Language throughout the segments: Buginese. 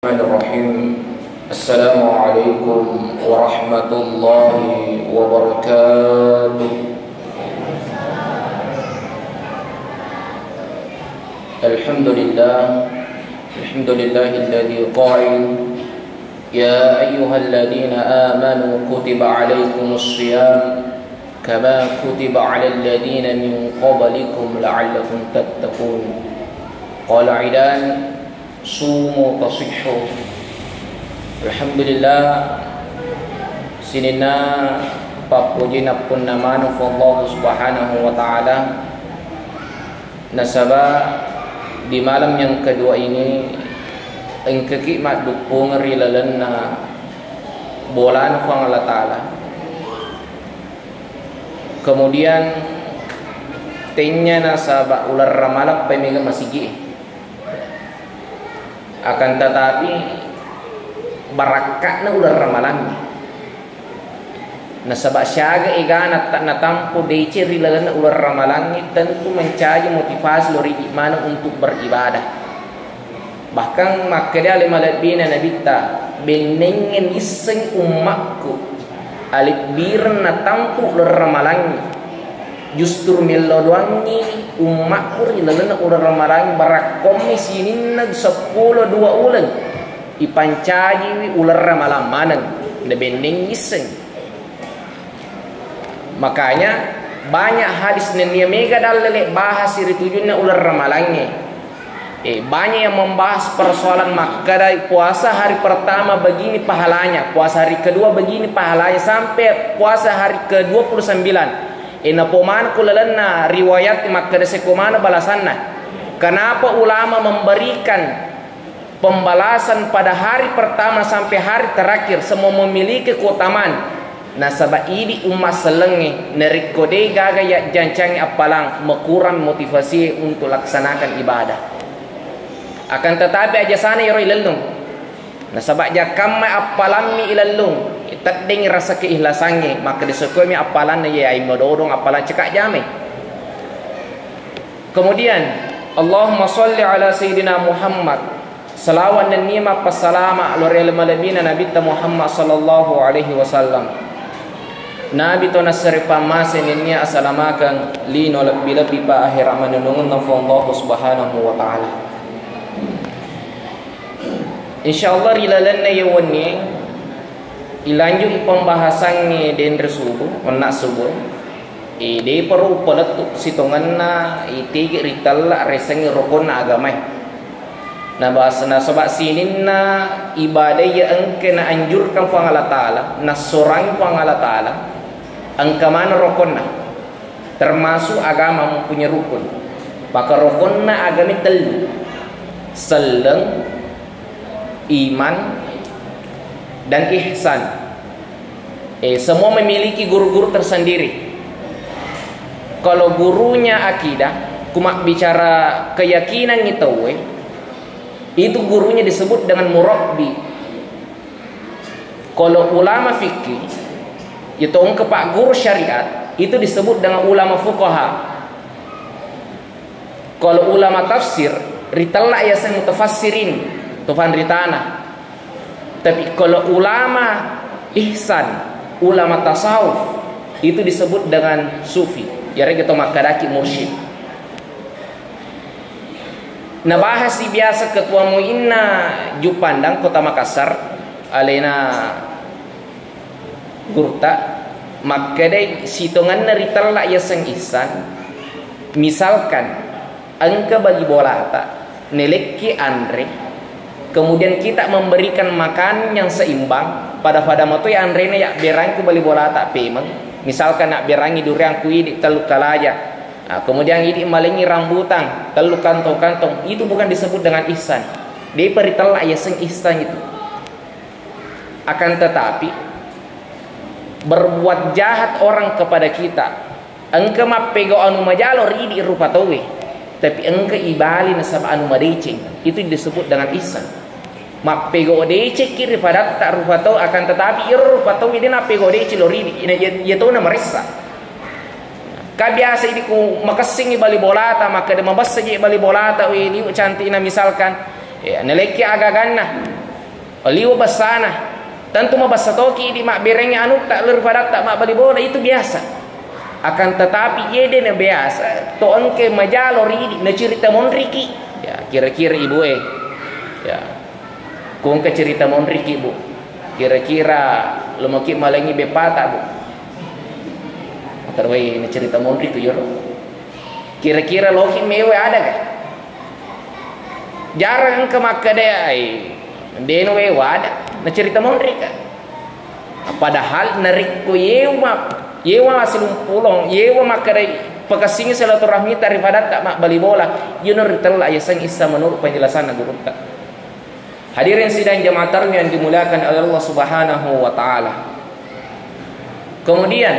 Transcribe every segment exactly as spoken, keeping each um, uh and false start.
الرحمن الرحيم. السلام عليكم ورحمة الله وبركاته. الحمد لله. الحمد لله الذي قال: يا أيها الذين آمنوا كتب عليكم الصيام كما كتب على الذين من قبلكم لعلكم تتقون. قال أيضا: صوموا تصحوا. Alhamdulillah, sininna pappoji nappunna maneng fu Allah Subhanahu wa Ta'ala. Nasaba di malam yang kedua ini, engkaki maddukkung ri lalenna bolana Fuang Allah Ta'ala. Kemudian, tennia nasaba uleng Ramalang pai mega masigi. Akan tetapi, barakka'na uleng Ramalangnge. Nasaba siaga egana ta-, natampu deceng ri lalenna uleng Ramalangnge, tentu mancaji motivasi lao ridi maneng untuk beribadah. Bahkan makkeda ale malebbina Nabitta, "Bennengnge nisseng ummakku alebbireng natampu uleng Ramalangnge. Justru mello doangngi ummakku ri lalenna uleng Ramalangnge, barakkommi sininna seppulo dua uleng ipancajiwi uleng Ramalang maneng, nabenneng isseng." Makanya, banyak hadis nennia mega dalle le bahas ri tujunna uleng Ramalangnge. Eh, banyak yang membahas persoalan makkeda puasa hari pertama begini pahalanya, puasa hari kedua begini pahalanya, sampai puasa hari kedua puluh sembilan. Eh, napomanku lalenna riwayat makkeda sekko maneng balasanna. Kenapa ulama memberikan pembalasan pada hari pertama sampai hari terakhir, semua memiliki keutamaan. Nasaba idi umma sellengnge, narekko de gaga yajjancangi appalang, mekurang motivasi untuk laksanakan ibadah. Akan tetapi, aja sana yero ilellung. Nasaba jakkamma appalammi ilellung, teddeng rasa keihlasangnge, maka disekomi appalanna ye ai madodong appalang cekak jamai. Kemudian, Allahumma salli ala Sayyidina Muhammad. Salawat nennia mappassalama lao ri ale malebbina Nabitta Muhammad sallallahu alaihi wasallam. Nabi to nassare pammase nennia asalamakeng lino lebbi-lebbi pa ahera manenungenna fu Allah Subhanahu wa Ta'ala. Insyaallah, ri lalenna ye wennie ilanju'i pembahasangnge denre subuh, onna subuh. Eh, depa ro upalettu sitongenna, eh, tege ritella riasengnge rokonna agamae. Nabas-, nasaba sininna ibadah iya engka naanjurkan Puang Allah Ta'ala, nassorang Puang Allah Ta'ala, engka maneng rokonna, termasuk agama mempunyai rukun. Maka rokonna agama tellu, selleng, iman, dan ihsan. Eh, semua memiliki guru-guru tersendiri. Kalau gurunya akidah, ku mabbicara keyakinan itu, eh, itu gurunya disebut dengan murabbi. Kalau ulama fikih, itu engka pak guru syariat, itu disebut dengan ulama fuqaha. Kalau ulama tafsir, ritella yaseng mutafassirin, tufan ritana. Tapi kalau ulama ihsan, ulama tasawuf, itu disebut dengan sufi. Yarega to makkadaki mursyid. Nabahasi biasa ketua muinna Juppandang, Kota Makassar, alena gurutta, makkedai sitongenna ritella yaseng ihsan. Misalkan, engka bali bolata, nelekki anre, kemudian kita memberikan makan yang seimbang, pada-pada matoi anrena yabberangki bali bolata pemeng, misalkan nabberangi duriang ku idi tellu kalaja, ah, kemudian idi malengi rambutan tellu kantong-kantong, itu bukan disebut dengan ihsan. Depa ritella yaseng ihsan itu. Akan tetapi, berbuat jahat orang kepada kita, engka mappegau anu majalo ri idi rupa tauwe, tapi engka ibali nasaba anu madeceng, itu disebut dengan ihsan. Mappegau decekki ri padatta rupa tau, akan tetapi iro rupa tauwe de nappegau deceng lo ri idi, iya, iya, iya tona maressa. Ka biasa idi ku makessingi bali bolata, makkeda mabessa je bali bolata, we liu cantikna misalkan. Ya, nalekki agaganna. Liwe bessana, tentu mabessa toki idi mabberengngi anutta, lori padatta mabbali bola, itu biasa. Akan tetapi, iye de na biasa to engke majalo ri idi, nacerita monriki. Ya, kira-kira ibu e. Ya. Ko engka cerita monriki, Bu. Kira-kira lo maki malengi bepata, Bu. Terwai nacerita monri tu yoro. Kira-kira loki mewe ada ga? Jarang engka makkeda, "Ai, deno wewa ada." Nacerita monri ka. Padahal narekko yewa, yewa silumpulong, yewa makkeda pakessingi silaturahmita ri padatta mabbali bola, yeno ritella yaseng issa menurut penjelasanna gurutta. Hadirin sidang jamaah tarawih yang dimuliakan oleh Allah Subhanahu wa Ta'ala. Kemudian,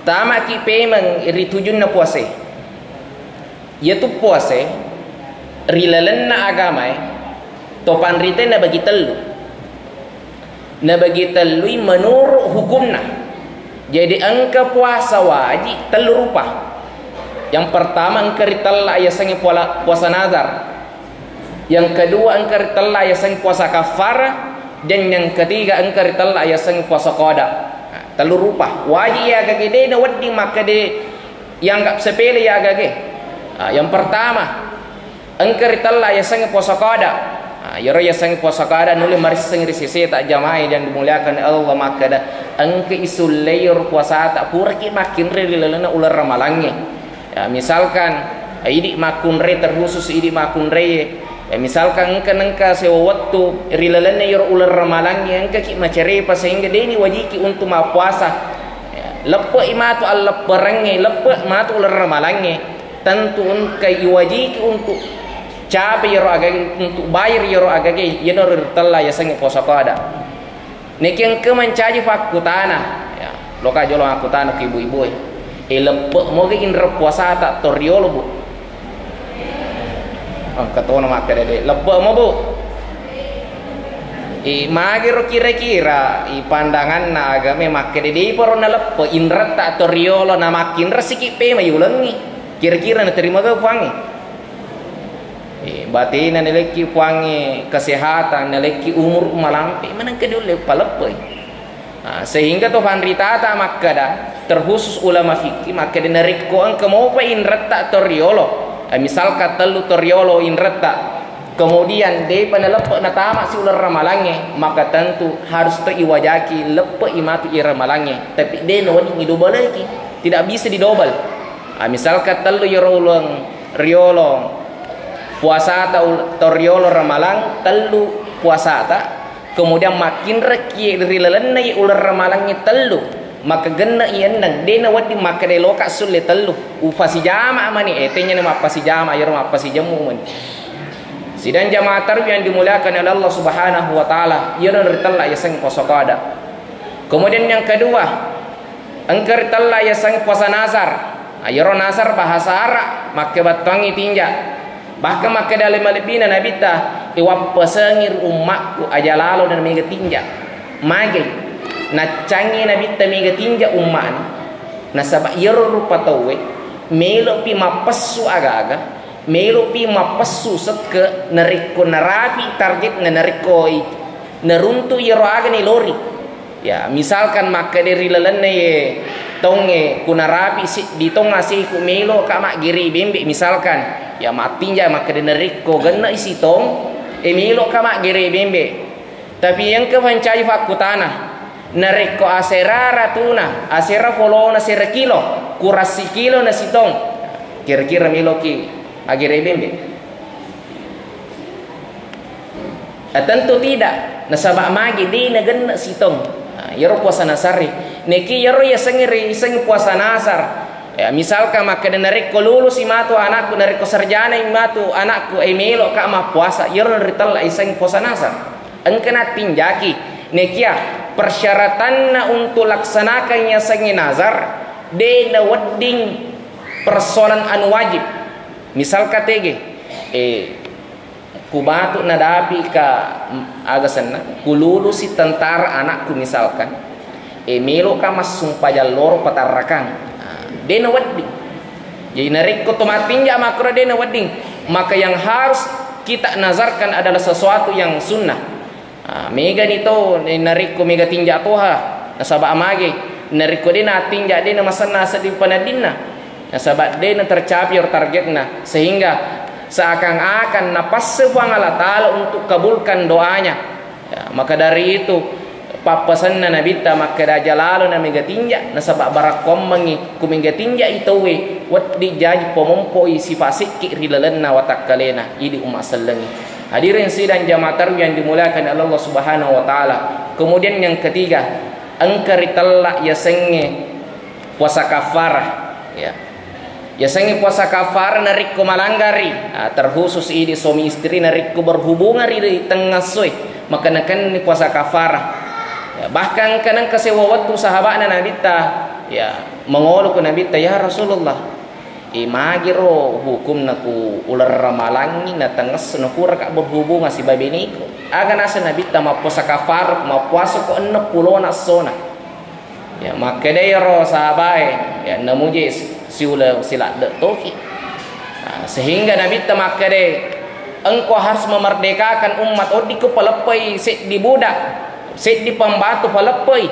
tamaki pemeng ri tujunna puase. Iyatu puase ri lalenna agamae, to panrite nabagi tellu. Nabagi tellui menurut hukumna. Jadi, engka puasa wajib tellu rupa. Yang pertama, engka ritella yasengnge puala-, puasa nazar. Yang kedua, engka ritella yasengnge puasa kafara. Dan yang ketiga, engka ritella yasengnge puasa qada. Nah, tellu rupa. Wajib iya gage, de nawedding makkede ianggap sepele iya gage. Ah, yang pertama, engka ritella yasengnge puasa qada. Ah, iyaro yasengnge puasa qada nulle marisseng ri seseta jamaah yang dimuliakan Allah makkeda, engka isulle iyaro puasata puraki makkinre ri lalenna uleng ramalangnge. Ya, misalkan, eh, idi makkunre, terkhusus idi makkunreye. Ya, misalkan engka nengka sewa wettu ri lalenna iyaro uleng ramalangnge, engkaki macarepa sehingga deni wajiki untuk mappuasa. Ya, leppe'i matu allepperengnge, leppe' matu uleng ramalangnge. Tentu engka iwajiki untuk capai iyaro agage, untuk bayar iyaro agage, iyana ritella yasengnge puasa qada. Niki engka mancaji fakkutana, ya, loka jolo makkutana ke ibu-ibu e. E, leppe' moga inreng puasata to riolo, Bu? Engka tono makkeda de, leppe' mo, Bu. E, magero kira-kira, i, pandanganna agame makkeda de paro naleppe' inretta to riolo, na makkinre siki pema yulengngi. Kira-kira naterima ga Puangnge? Eh, batena nalekki Puangnge kesehatan, nalekki umur malampe, manengka diulle paleppei. Ah, sehingga to fanritata makkeda, terkhusus ulama fikih makkeda, narekko engka mopa inretta to riolo, eh, misalkan tellu to riolo inretta, kemudian depa naleppe natama si uleng ramalangnge, maka tentu harus to iwajaki leppe imatu i ramalangnge, tapi de nawedding idobeleki, tidak bisa didobel. Ah, misalkan tellu yero uleng riolo puasata ul-, to riolo ramalang, tellu puasata, kemudian makkinrekki ri lalenna i uleng ramalangnge tellu, maka genna i enneng, de nawedding makkeda loka sulle tellu, upasijama mani, eh, tennyani mappasijama, iyaro mappasijemmu mani. Sidang jamaah tarwih yang dimuliakan oleh Allah Subhanahu wa Ta'ala, iyaro ritella yaseng poso qada. Kemudian yang kedua, engka ritella yaseng puasa nazar. Nah, iyaro nazar bahasa Arab, makkebattuangngi tinja. Bahkan makkeda le malebbina Nabitta, iwappasengi ri ummakku aja lalo na mega tinja. Mage, naccangi Nabitta mega tinja umma'na. Nasaba iyaro rupa tauwe, melo'pi mappessu aga-aga, melo'pi mappessu sekke, narekko narapi targetna, narekko i-, naruntu iyaro aga nilori. Ya, misalkan makkeda ri lalenna ye tongnge, ku narapi siddi tong aseku, melo'ka maggere bembe, misalkan. Ya, mattinja makkeda narekko genna i sitong, e, melo'ka maggere bembe. Tapi engka fancaji fakkutana, narekko asera ratuna, asera folona sera kilo, kurang sikilo na sitong, kira-kira meloki agere bembe? Eh, tentu tidak, nasaba magi de nagenna sitong. Nah, iyaro puasa nasarri. Neki iyaro yasengnge ri iseng puasa nasar. Ya, misalkan makkeda narekko lulusi matu anakku, narekko sarjana matu anakku, eh, meloka mappuasa, iyaro ritella iseng puasa nasar. Engka nattinjaki. Nekia persyaratanna untuk laksanakan yasengnge nazar, de nawedding persoalan anu wajib. Misal katege, eh, ku batu nadapi ka, mm, aga senna, ku lulusi tentara anakku misalkan, eh, meloka massumpajang loro patarrakang. Nah, de nawedding. Jadi narekko to mattinja makkoro de nawedding, maka yang harus kita nazarkan adalah sesuatu yang sunnah. Ah, megani to, narekko mega tinja toha, nasaba mage, narekko de natinja, de namasenna seddi paneddinna, nasaba de natercapai ero targetna, sehingga seakan-akan napasse Puang Allah Ta'ala untuk kabulkan doanya. Ya, maka dari itu, pappasenna Nabitta makkeda, aja lalo na mega tinja, nasaba barakkoammengngi ku mega tinja i tauwe, wedding jaji pomompoi sifa sikki ri lalenna watakkalena idi umma sellengngi. Hadirin sidang jamaah tarawih yang dimuliakan Allah Subhanahu wa Ta'ala. Kemudian yang ketiga, engka ritella yasengnge puasa kaffarah. Ya. Yasengnge puasa kaffarah narekko malanggari, ah, terkhusus idi suami istri narekko berhubungan ri tengnga essoe, maka nakenni puasa kaffarah. Ya, bahkan engka nengka sewwa wettu sahaba'na Nabitta, ya, mangolo ku Nabitta, "Ya Rasulullah, eh, magiro hukumna ku uleng ramalangngi na tengnga esso nakuraka berhubungan sibawa beneku?" Aga naseng Nabitta, "Mappuasa kaffarah, mappuasa ko enneng pulona essona." Ya, makkedai ro sahabae, ya, namuje si-, siuleng siladde toki. Nah, sehingga Nabitta makkede, "Engkau harus memerdekakan umat, oddikko paleppai seddi budak, seddi pambatu paleppai."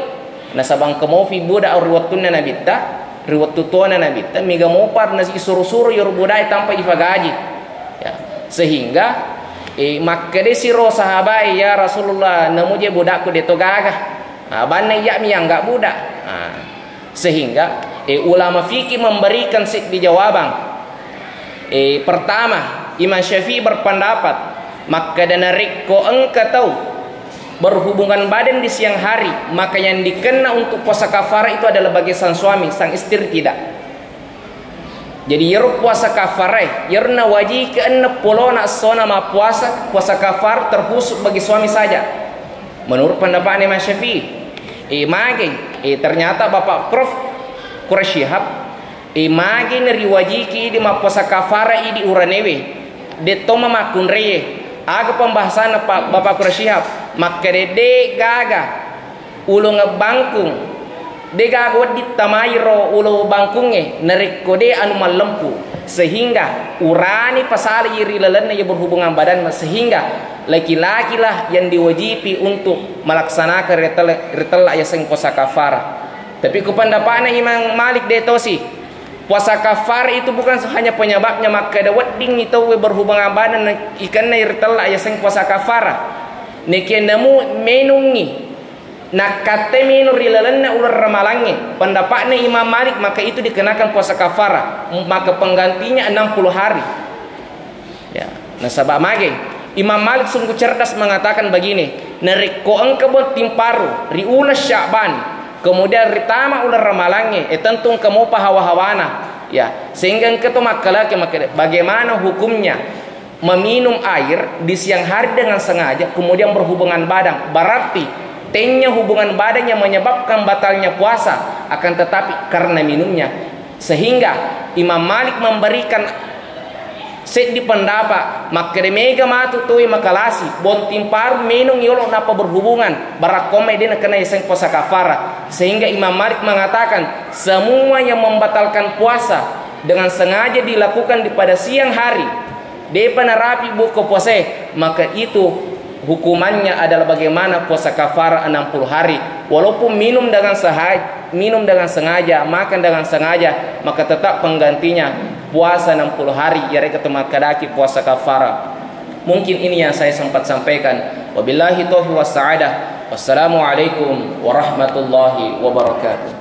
Nasaba engka mofi budak ri wettunna Nabitta, ri wettu tuana Nabitta, mega mopa na isuru-suru iyaro budae tanpa ifagaji. Ya, sehingga, eh, makkede siro sahabae, "Ya Rasulullah, namuje budakku deto gaga." Ah, banna iyya mi angga budak. Ah, sehingga, eh, ulama fikih memberikan seddi jawabang. Eh, pertama, Imam Syafi'i berpendapat, makkeda narekko engka tau berhubungan badan di siang hari, maka yang dikenna untuk puasa kaffarah itu adalah bagi sang suami, sang istri tidak. Jadi, iyaro puasa kaffarai, iyaro nawajiki enneng pulona essona mappuasa, puasa kafar terkhusus bagi suami saja. Menurut pendapatnya Imam Syafi'i. Eh, mage, eh, ternyata Bapak Prof Quraish Shihab, eh, mage nariwajiki idi mappuasa kafara idi uranewe. Detto mamakkunreye. Aga pembahasanna, Pak, Bapak Quraish Shihab? Makkede de gaga ulung bangkung, de gaga wedding tamairo ulung bangkungnge narekko de anu mallempu, sehingga urani pasala i ri lalenna iya berhubungan badanna, sehingga laki-lakilah yang diwajibi untuk melaksanakan ritella, ritella yaseng puasa kafara. Tapi ku pendapatna Imam Malik de tosi, puasa kafara itu bukan hanya penyebabnya makkeda wedding i tauwe berhubungan badan na ikenna ritella yaseng puasa kafara. Nekia namu menungngi nakkatte minung ri lalenna uleng ramalangnge, pendapatna Imam Malik, maka itu dikenakan puasa kafara, maka penggantinya enam puluh hari. Ya, nasaba mage, Imam Malik sungguh cerdas mengatakan begini, narekko engka botting paru ri uleng Sya'ban, kemudian ritama uleng ramalangnge, eh, tentu engka mopa hawa-hawana. Ya, sehingga engka to makkalake, makkeda, bagaimana hukumnya meminum air di siang hari dengan sengaja, kemudian berhubungan badan, berarti tennya hubungan badan yang menyebabkan batalnya puasa, akan tetapi karena minumnya. Sehingga Imam Malik memberikan seddi pendapat, makkeda mega matu toi makalasi, bonting paru menung yolo napa berhubungan, barakkomai de nakena yaseng puasa kafara. Sehingga Imam Malik mengatakan, semua yang membatalkan puasa dengan sengaja dilakukan di pada siang hari, depa narapi buka puasae, maka itu hukumannya adalah bagaimana puasa kafara enam puluh hari. Walaupun minum dengan sehaj-, minum dengan sengaja, makan dengan sengaja, maka tetap penggantinya puasa enam puluh hari, yarega to makkedaki puasa kafara. Mungkin ini yang saya sempat sampaikan. Wabillahi taufiq was sa'adah. Wassalamualaikum warahmatullahi wabarakatuh.